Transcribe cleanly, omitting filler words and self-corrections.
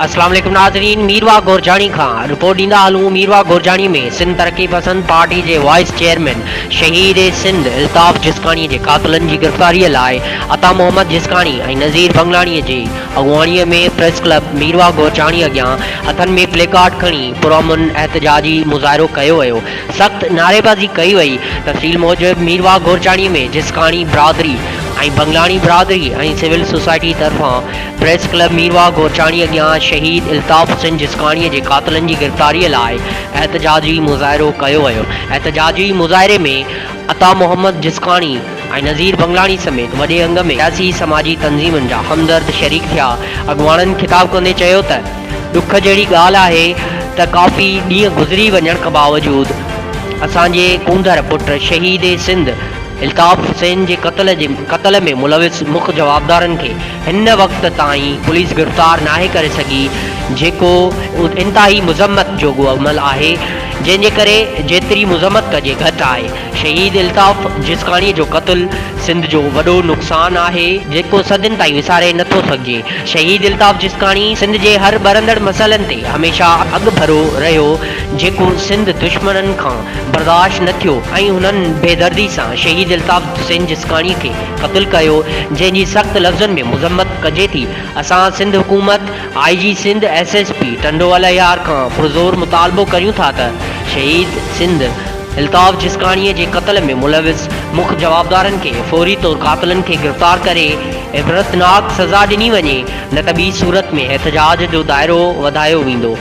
اسلام عليڪم ناظرين ميرواھ گورجاڻي کان رپورٽ ڏيندا هلون ميرواھ گورجاڻي ۾ سنڌ ترقي پسند پارٽي جي وائيس چيئرمين شهيد سنڌ الطاف جسڪاڻي جي قاتلن جي گرفتاري لاء عطا محمد جسڪاڻي ۽ نذير بنگلاڻي جي اڳواڻي ۾ پريس ڪلب ميرواھ گورجاڻي اڳيان هٿن ۾ پلي ڪارڊ کڻي پرامن احتجاجي مظاهرو ڪيو ويو سخت نعريبازي ڪئي وئي تفصيل موجب ميرواھ گورجاڻي ۾ جسڪاڻي برادري ۽ بنگلاڻي برادري ۽ سول سوسائٽي طرفان پريس ڪلب ميرواهه گورچاڻي اڳيان شهيد الطاف حسين جسڪاڻي جي قاتلن جي گرفتاري لاء احتجاجي مظاهرو ڪيو ويو. احتجاجي مظاهري ۾ عطا محمد جسڪاڻي ۽ نذير بنگلاڻي سميت وڏي انگ ۾ سياسي سماجي تنظيمن جا همدرد شريڪ ٿيا. اڳواڻن خطاب ڪندي چيو ته ڏک جهڙي ڳالهه آهي ته ڪافي ڏينهن گذري وڃڻ باوجود اسان جي ڪونڌر پٽ شهيد سنڌ الطاف حسين جي قتل جي قتل ۾ ملوث مک جوابدارن کي هن وقت تائين پوليس گرفتار ناهي ڪري سگهي جيڪو انتهائي مذمت جوڳو عمل آهي جنهن جي ڪري جيتري مذمت ڪجي گهٽ آهي شهيد الطاف جسڪاڻي جو قتل سنڌ جو وڏو نقصان آهي جيڪو صدين تائين وساري نٿو سگهجي شهيد الطاف جسڪاڻي سنڌ جي هر ٻرندڙ مسئلن تي هميشه اڳڀرو رهيو جيڪو سنڌ دشمنن کان برداشت نه ٿيو ۽ هنن بيدردي سان شهيد الطاف حسين جسڪاڻي کي قتل ڪيو جنهن جي سخت لفظن ۾ مذمت ڪجي ٿي اسان سنڌ حڪومت I G Sindh S S P Tando Allahyar کان پرزور مطالبو ڪريون ٿا ته شهيد سنڌ الطاف جسڪاڻي جي قتل ۾ ملوث مک جوابدارن کي فوري طور قاتلن کي گرفتار ڪري عبرتناڪ سزا ڏني وڃي نه ته ٻي صورت ۾ احتجاج جو دائرو وڌايو ويندو.